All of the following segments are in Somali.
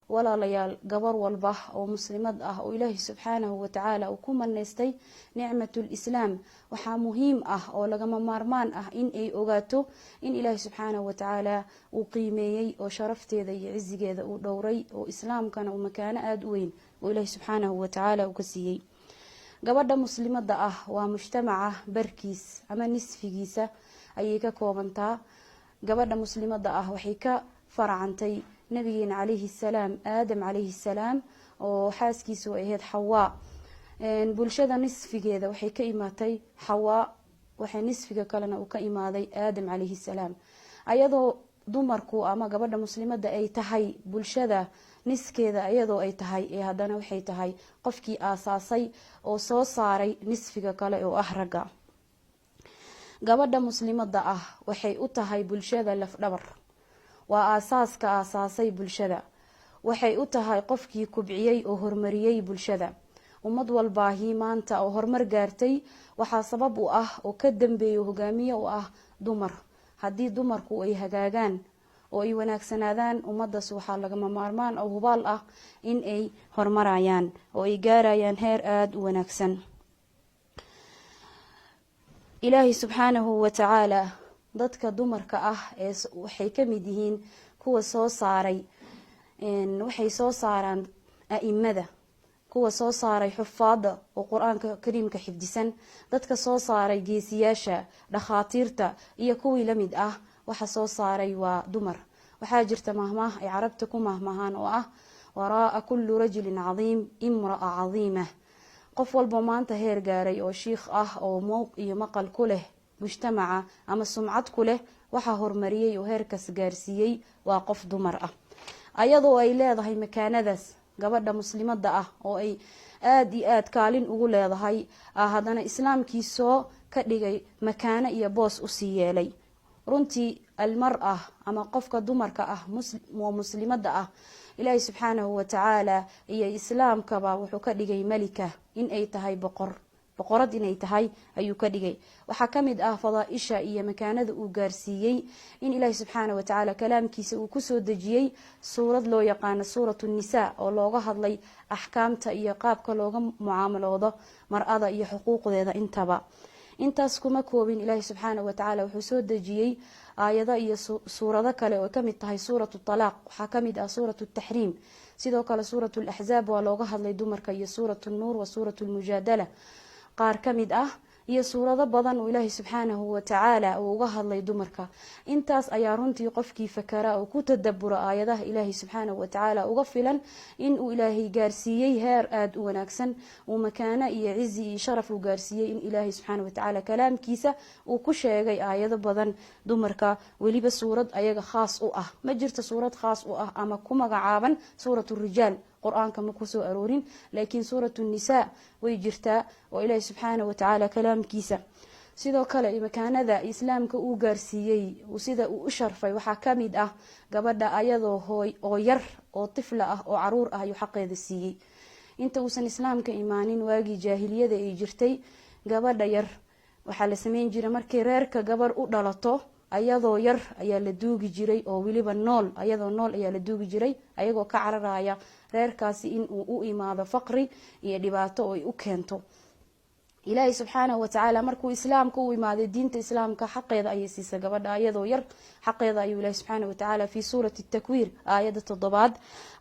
Walaalayaal, gabar walba oo muslimad ah oo Ilaahay subxaanahu watacaala uu ku manaystay nicmatul Islaam, waxaa muhiim ah oo lagama maarmaan ah in ay ogaato in Ilaahay subxaanahu watacaala uu qiimeeyey oo sharafteeda iyo cisigeeda uu dhowray, oo Islaamkana uu makaano aada u weyn oo Ilaahay subxaanahu watacaala uu ka siiyey. Gabadha muslimada ah waa mujtamaca barkiis ama nisfigiisa ayay ka koobantaa. Gabadha muslimada ah waxay ka faracantay Nabigeena calayhi salaam, Aadam calayhi salaam, oo xaaskiisu ay ahayd Xawaa. Bulshada nisfigeeda waxay ka imaatay Xawaa, waxay nisfiga kalena uu ka imaaday Aadam calayhi salaam. Ayadoo dumarku ama gabadha muslimada ay tahay bulshada niskeeda, iyadoo ay tahay ee haddana waxay tahay qofkii aasaasay oo soo saaray nisfiga kale oo ah ragga. Gabadha muslimada ah waxay u tahay bulshada lafdhabar, waa aasaaska aasaasay bulshada, waxay u tahay qofkii kubciyey oo horumariyey bulshada. Ummad walbaahi maanta oo horumar gaartay waxaa sabab u ah oo ka dambeeya, hogaamiye u ah dumar. Haddii dumarku ay hagaagaan oo ay wanaagsanaadaan, ummadaas waxaa lagama maarmaan oo hubaal ah in ay horumarayaan oo ay gaarayaan heer aada u wanaagsan. Ilaahay subxaanahu watacaala dadka dumarka ah ee waxay ka mid yihiin kuwa soo saaray, waxay soo saaraan a'imada, kuwa soo saaray xufaada oo Qur-aanka Kariimka xifdisan, dadka soo saaray geesiyaasha, dhakhaatiirta iyo kuwii lamid ah. Waxa soo saaray waa dumar. Waxaa jirta mahmaah ay Carabta ku mahmahaan oo ah "Waraa'a kullu rajulin cadiim imra'a cadiima". Qof walba maanta heer gaaray oo shiikh ah oo mowq iyo maqal ku leh mujtamaca ama sumcad ku leh, waxaa horumariyey oo heerkaas gaarsiiyey waa qof dumar ah. Ayadoo ay leedahay makaanadaas gabadha muslimada ah oo ay aada iyo aada kaalin ugu leedahay, haddana Islaamkii soo ka dhigay makaano iyo boos usii yeelay. Runtii almar-a ama qofka dumarka ah oo muslimada ah, Ilaahay subxaanahu watacaala iyo Islaamkaba wuxuu ka dhigay malika, in ay tahay boqor, boqorad inay tahay ayuu ka dhigay. Waxaa kamid ah fadaaisha iyo makaanada uu gaarsiiyey in Ilaahi subxaana watacaala kalaamkiisa uu kusoo dejiyey suurad loo yaqaano Suurat Nnisaa, oo looga hadlay axkaamta iyo qaabka looga mucaamaloodo mar-ada iyo xuquuqdeeda intaba. Intaas kuma koobin, Ilaahi subxaana watacaala wuxuu soo dejiyey aayado iyo suurado kale oo kamid tahay Suurat Talaaq, waxaa kamid ah Suurat Taxriim, sidoo kale Suurat Laxzaab waa looga hadlay dumarka, iyo Suurat Nuur wa Suurat Lmujaadala qaar kamid ah, iyo suurado badan oo Ilaahay subxaanahu watacaala uu uga hadlay dumarka. Intaas ayaa runtii qofkii fakara oo ku tadabura aayadaha Ilaahay subxaanahu watacaala uga filan in uu Ilaahay gaarsiiyey heer aada u wanaagsan, uu makaano iyo cizi iyo sharaf uu gaarsiiyey, in Ilaahay subxaanahu watacaala kalaamkiisa uu ku sheegay aayado badan dumarka, weliba suurad ayaga khaas u ah. Ma jirto suurad khaas u ah ama ku magacaaban Suurat Rijaal, Qur-aanka ma kusoo aroorin, laakiin Suurat Nisaa way jirtaa oo Ilaahi subxaana watacaala kalaamkiisa. Sidoo kale makaanada Islaamka uu gaarsiiyey, sida uu u sharfay, waxaa kamid ah gabadha ayadoo hooy oo yar oo tifla ah oo caruur ah ayuu xaqeeda siiyey. Inta uusan Islaamka imaanin, waagii jaahiliyada ay jirtay, gabadha yar waxaa la sameyn jiray markay reerka gabar u dhalato, ayadoo yar ayaa la duugi jiray, oo weliba nool, ayadoo nool ayaa la duugi jiray, ayagoo ka cararaya reerkaasi in uu u imaado faqri iyo dhibaato oo ay u keento. Ilaahay subxaanahu watacaala markuu Islaamka u imaaday, diinta Islaamka xaqeeda ayay siisay gabadha ayadoo yar. Xaqeeda ayuu Ilahi subxaana watacaala fii Suurati Takwiir aayadda toddobaad,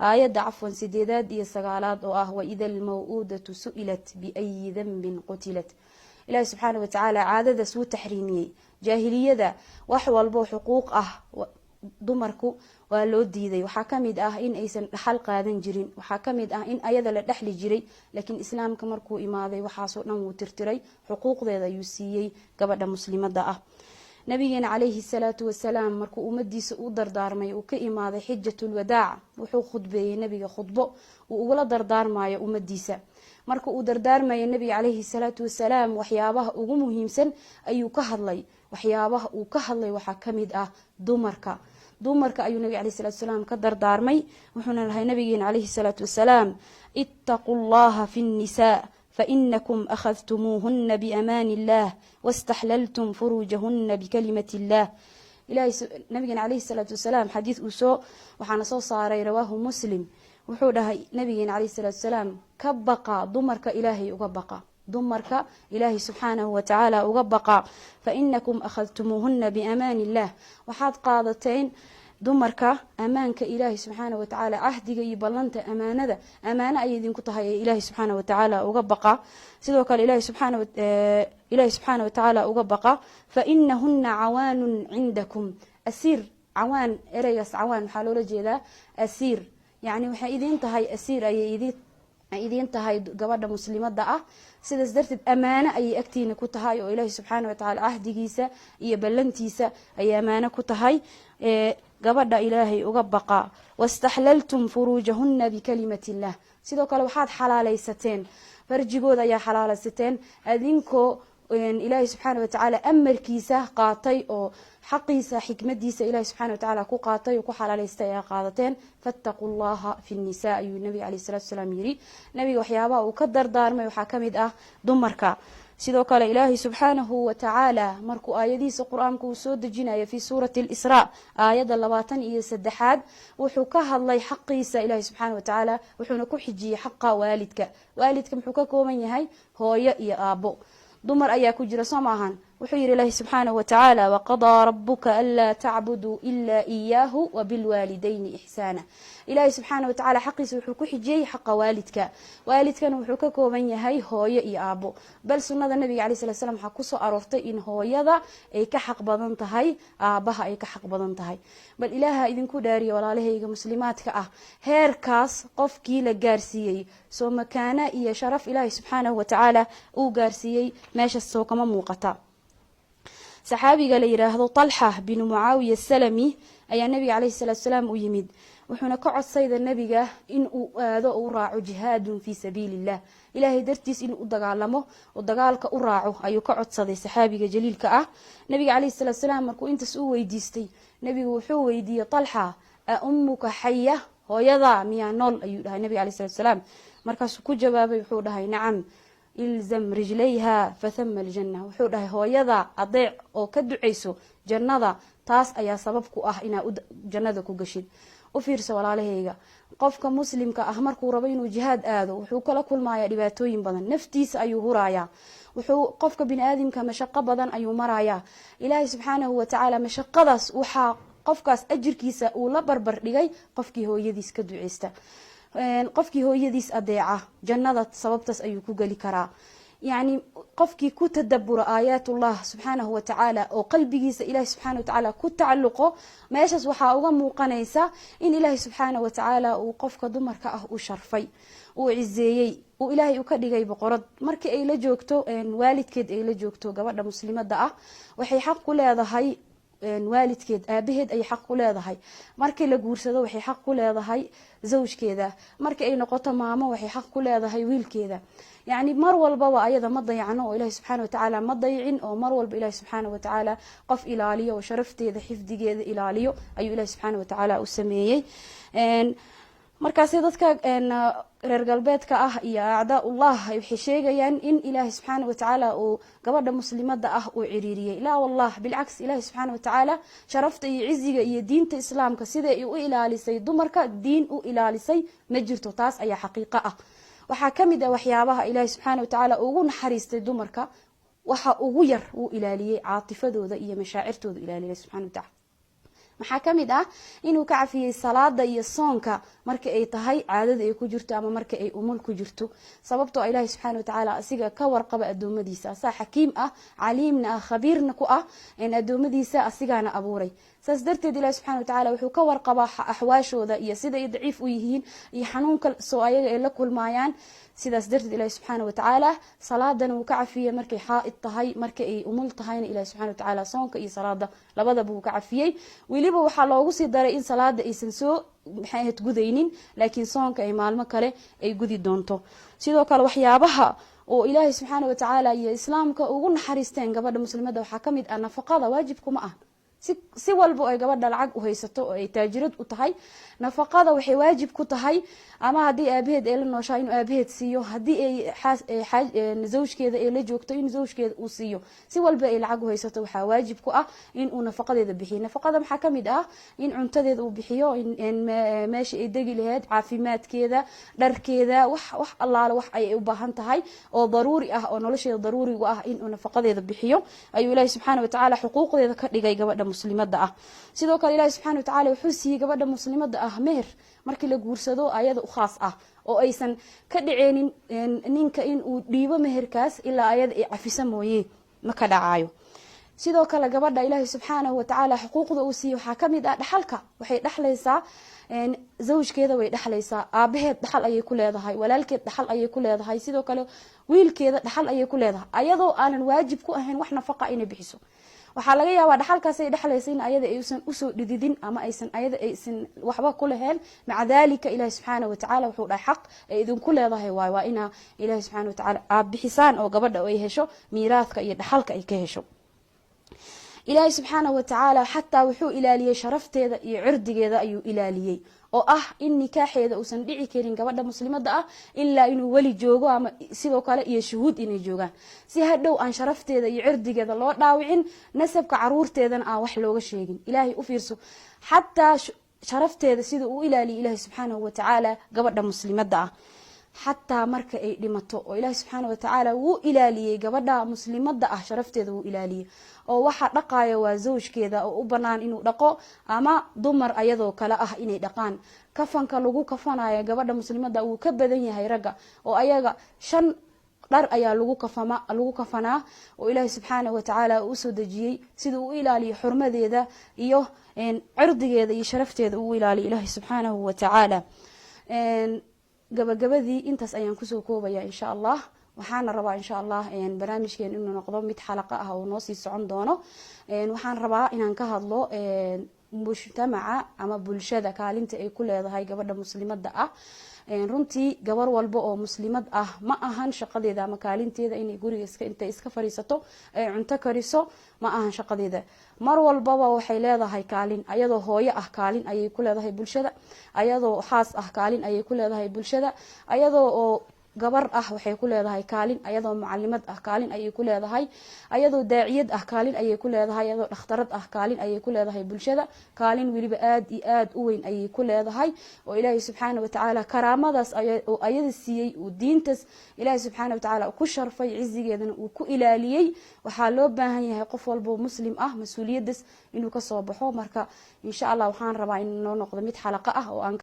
aayadda cafwan sideedaad iyo sagaalaad oo ah "Waida almaw-uudatu su'ilat biayi danbin qutilat". Ilaahi subxaana watacaala caadadaas wuu taxriimiyey. Jaahiliyada wax walbo xuquuq ah dumarku waa loo diiday. Waxaa kamid ah in aysan dhaxal qaadan jirin, waxaa kamid ah in ayada la dhexli jiray, laakiin Islaamka markuu imaaday waxaasoo dhan wuu tirtiray, xuquuqdeeda ayuu siiyey gabadha muslimada ah. Nabigeena calayhi salaatu wasalaam markuu ummadiisa u dardaarmay, uu ka imaaday xijatulwadaac, wuxuu khudbeeyey nabiga khudbo uu ugula dardaarmayo ummadiisa. Marka uu dardaarmaya nabiga calayhi salaatu wasalaam, waxyaabaha ugu muhiimsan ayuu ka hadlay. Waxyaabaha uu ka hadlay waxaa kamid ah dumarka. Dumarka ayuu nabiga alayhi salatu wasalaam ka dardaarmay. Wuxuuna lahay nabigeena calayhi salaatu wasalaam: "Ittaquu Llaha fi nnisaa, fainakum akhadtumuuhuna biamaani illah wastaxlaltum furuujahuna bikalimati illah." Ilahay nabigeena calayhi salaatu wasalaam xadiid uu soo waxaana soo saaray, rawaahu Muslim. Wuxuu dhahay nabigeena caleyhi salaatu salaam: "Ka baqa dumarka, Ilaahay uga baqa, dumarka Ilaahay subxaanahu watacaala uga baqa. Fa inakum akhadtumuuhuna biamaani illah." Waxaad qaadateen dumarka ammaanka Ilaahay subxaana watacaala, cahdiga iyo ballanta, amaanada, amaano ayay idinku tahay ee Ilaahay subxaana watacaala uga baqa. Sidoo kale Ilaahay subxaana watacaala uga baqa. "Fa inahuna cawaanun cindakum." Asiir, cawaan, ereygaas cawaan waxaa loola jeedaa asiir. Yacni waxay idiin tahay asiir ayay idiin tahay gabadha muslimada ah. Sidaas darteed amaano ayay agtiina ku tahay, oo Ilaahi subxaana watacaala cahdigiisa iyo ballantiisa ayay amaano ku tahay. Gabadha Ilaahay uga baqa. "Wastaxlaltum furuujahuna bikalimati illah." Sidoo kale waxaad xalaalaysateen farjigooda ayaa xalaalaysateen, adinkoo Ilaahay subxaana watacaala amarkiisa qaatay, oo xaqiisa, xikmadiisa Ilahi subxana watacaala ku qaatay oo ku xalaalaystay ayaa qaadateen. "Fattaquu llaha fi nisa," ayuu nabiga caleyhi salatu salaam yiri. Nabiga waxyaabaha uu ka dardaarmay waxaa kamid ah dumarka. Sidoo kale Ilaahay subxaanahu watacaala markuu aayadihiisa Qur-aanka uu soo dejinayo, fi suurati Alisraa, aayadda 23aad, wuxuu ka hadlay xaqiisa Ilahi subxaana watacaala, wuxuuna ku xijiyey xaqa waalidka. Waalidka muxuu ka kooban yahay? Hooyo iyo aabo, dumar ayaa ku jira, soo maahan? Wuxuu yihi Ilaahi subxaanahu watacaala: "Waqadaa rabuka anlaa tacbuduu ila iyaahu wabilwaalidayni ixsaana." Ilaahi subxaana watacaala xaqiisa wuxuu ku xijiyey xaqa waalidka. Waalidkana wuxuu ka kooban yahay hooyo iyo aabo. Bal sunada nabiga alay slat slam waxaa kusoo aroortay in hooyada ay ka xaq badan tahay aabaha, ay ka xaq badan tahay. Bal Ilaaha idinku dhaariya, walaalahayga muslimaadka ah, heerkaas qofkii la gaarsiiyey, soo makaana iyo sharaf Ilaahi subxaanahu watacaala uu gaarsiiyey meeshaas soo kama muuqata? Saxaabiga la yiraahdo Talxa binu Mucaawiya Salami ayaa nabiga caleyhi salaatu salaam u yimid, wuxuuna ka codsayda nabiga in uu aado u raaco jihaadun fii sabiili illah, Ilaahay dartiis inuu u dagaalamo oo dagaalka u raaco ayuu ka codsaday saxaabiga jaliilka ah. Nabiga caleyhi salaatu salaam markuu intaas u weydiistay, nabigu wuxuu weydiiyey Talxa: "A ummuka xaya?" "Hooyadaa miyaa nool?" ayuu dhahay nabiga caleyhi salatu salaam. Markaasuu ku jawaabay, wuxuu dhahay: "Nacam." "Ilzam rijlayha fathama aljanna." Wuxuu dhahay: "Hooyada adeec oo ka ducayso jannada, taas ayaa sabab ku ah inaa jannada ku gashid." U fiirso, walaalahayga, qofka muslimka ah markuu rabo inuu jihaad aado, wuxuu kala kulmayaa dhibaatooyin badan. Naftiisa ayuu hurayaa. Wuxuu qofka bini aadamka mashaqo badan ayuu marayaa. Ilaahay subxaanahu watacaala mashaqadaas waxaa qofkaas ajirkiisa uu la barbar dhigay qofkii hooyadiis ka duceysta, qofkii hooyadiis adeeca, jannada sababtaas ayuu ku geli karaa. Yacni qofkii ku tadabura aayaatullah subxaanahu watacaala oo qalbigiisa Ilahi subxana watacaala ku tacalluqo, meeshaas waxaa uga muuqanaysa in Ilaahi subxaana watacaala uu qofka dumarka ah u sharfay, uu cizeeyey, uu Ilaahay u ka dhigay boqorad. Markii ay la joogto waalidkeed, ay la joogto gabadha muslimada ah, waxay xaq ku leedahay waalidkeed, aabaheed ayay xaq ku leedahay. Markii la guursado, waxay xaq ku leedahay zawjkeeda. Markii ay noqoto maamo, waxay xaq ku leedahay wiilkeeda. Yacni mar walbaba ayada ma dayacno, oo Ilahi subxaana watacaala ma dayicin, oo mar walba Ilahi subxaana watacaala qof ilaaliyo oo sharafteeda, xifdigeeda ilaaliyo ayuu Ilahi subxaana watacaala u sameeyey. Markaasi dadka reer galbeedka ah iyo acdaa ullah waxay sheegayaan in Ilaahay subxaana watacaala uu gabadha muslimada ah uu ciriiriyey. Laa wallah, bilcaks, Ilaahi subxaana watacaala sharafta iyo ciziga iyo diinta Islaamka siday u ilaalisay dumarka, diin u ilaalisay ma jirto. Taas ayaa xaqiiqo ah. Waxaa kamid ah waxyaabaha Ilaahi subxaana watacaala ugu naxariistay dumarka, waxa ugu yar wuu ilaaliyey caatifadooda iyo mashaacirtooda ilaaliyay subxana watacala. Maxaa kamid ah? Inuu ka cafiyey salaada iyo soonka marka ay tahay caadada ay ku jirto ama marka ay umul ku jirto, sababtoo Ilaahi subxana watacaala asiga ka warqaba adoomadiisa, asaa xakiim ah, caliimna ah, khabiirna ku ah adoomadiisa, asigaana abuuray. Saas darteed Ilahi subxana watacaala wuxuu ka warqabaa axwaashooda iyo sida ay daciif u yihiin iyo xanuunka soo ayaga ay la kulmaayaan. Sidaas darteed Ilahi subxaana watacaala salaadana wuu ka cafiyey markay xaa-id tahay, marka ay umul tahayna Ilahi subxana watacaala soonka iyo salaada labadaba wuu ka cafiyey. Weliba waxaa loogu sii daray in salaada aysan soo, maxay ahayd, gudaynin, laakiin soonka ay maalmo kale ay gudi doonto. Sidoo kale waxyaabaha oo Ilaahay subxaana watacaala iyo Islaamka ugu naxariisteen gabadha muslimadda waxaa kamid ah nafaqada. Waajibkuma ah. Si walba ay gabadha lacag u haysato oo ay taajirad u tahay, nafaqada waxay waajib ku tahay, ama haddii aabaheed ay la nooshahay, inuu aabaheed siiyo, haddii ay zawjkeeda ay la joogto, in zawjkeeda uu siiyo. Si walba ay lacag u haysato, waxaa waajib ku ah in uu nafaqadeeda bixiyo. Nafaqada maxaa kamid ah? In cuntadeeda uu bixiyo, in meesha ay degi lahayd, caafimaadkeeda, dharkeeda, wax allaale wax ay u baahan tahay oo daruuri ah, oo nolosheeda daruurigu ah, inuu nafaqadeeda bixiyo ayuu Ilaahi subxaana watacaala xuquuqdeeda ka dhigay gabadha muslimada ah. Sidoo kale, Ilahi subxana watacala wuxuu siiyey gabadha muslimada ah meher markii la guursado ayada u khaas ah, oo aysan ka dhaceynin ninka in uu dhiibo meherkaas ilaa ayada ay cafisa mooye, ma ka dhacaayo. Sidoo kale, gabadha Ilaahi subxaanahu watacaala xuquuqda uu siiyey waxaa kamid ah dhaxalka. Waxay dhexlaysaa zawjkeeda, way dhexlaysaa aabaheed, dhaxal ayay ku leedahay walaalkeed, dhaxal ayay ku leedahay sidoo kale wiilkeeda, dhaxal ayay ku leedahay, ayadoo aanan waajib ku ahayn wax nafaqa inay bixiso. Waxaa laga yaabaa dhaxalkaas ay dhexlaysa in ayada aysan usoo dhididin ama aysan ayada aysan waxba ku lahayn. Maca dalika, Ilahi subxaana watacaala wuxuu dhahay xaq ay idinku leedahay waay, waa inaa Ilahi subxana watacaala aad bixisaan oo gabadha ay hesho miiraadka iyo dhaxalka ay ka hesho. Ilaahay subxaana watacaala xataa wuxuu ilaaliyey sharafteeda iyo cirdigeeda ayuu ilaaliyey, oo ah in nikaaxeeda uusan dhici karin gabadha muslimada ah ilaa inuu weli joogo, ama sidoo kale iyo shuhuud inay joogaan, si hadhow aan sharafteeda iyo cirdigeeda loo dhaawicin, nasabka caruurteedana aan wax looga sheegin. Ilaahay u fiirso, xataa sharafteeda sida uu ilaaliyay Ilaahay subxaanahu watacaala gabadha muslimada ah. Xataa marka ay dhimato oo Ilaahi subxaana watacaala wuu ilaaliyey gabadha muslimada ah sharafteeda, wuu ilaaliyey, oo waxa dhaqaaya waa zawjkeeda oo u banaan inuu dhaqo, ama dumar ayadoo kale ah inay dhaqaan. Kafanka lagu kafanayo gabadha muslimada wuu ka badan yahay ragga, oo ayaga shan dhar ayaa lagu kafanaa, oo Ilaahi subxaana watacaala uu usoo dejiyey sida uu u ilaaliyo xurmadeeda iyo cirdigeeda iyo sharafteeda uu ilaaliyo Ilaahi subxaanahu watacaala. Gabagabadii intaas ayaan kusoo koobaya insha Allah. Waxaana rabaa insha Allah barnaamijkeen inuu noqdo mid xalaqa ah oo noo sii socon doono. Waxaan rabaa inaan ka hadlo mujtamaca ama bulshada kaalinta ay ku leedahay gabadha muslimada ah. Runtii gabar walba oo muslimad ah ma ahan shaqadeeda ama kaalinteeda inay guriga intay iska fariisato ay cunto kariso, ma ahan shaqadeeda. Mar walbaba waxay leedahay kaalin. Ayadoo hooyo ah, kaalin ayay ku leedahay bulshada. Ayadoo xaas ah, kaalin ayay ku leedahay bulshada. Ayadoo oo gabar ah, waxay ku leedahay kaalin. Ayadoo mucalimad ah, kaalin ayay ku leedahay. Ayadoo daaciyad ah, kaalin ayay ku leedahay. Ayadoo dhakhtarad ah, kaalin ayay ku leedahay bulshada. Kaalin weliba aada iyo aada u weyn ayay ku leedahay, oo Ilaahay subxaana watacaala karaamadaas oo ayada siiyey, uu diintaas Ilaahay subxaana watacaala ku sharfay, cizigeedana uu ku ilaaliyey. Waxaa loo baahan yahay qof walbo muslim ah mas-uuliyaddaas inuu kasoo baxo. Marka insha Allah waxaan rabaa in noo noqdo mid xalaqa ah oo aan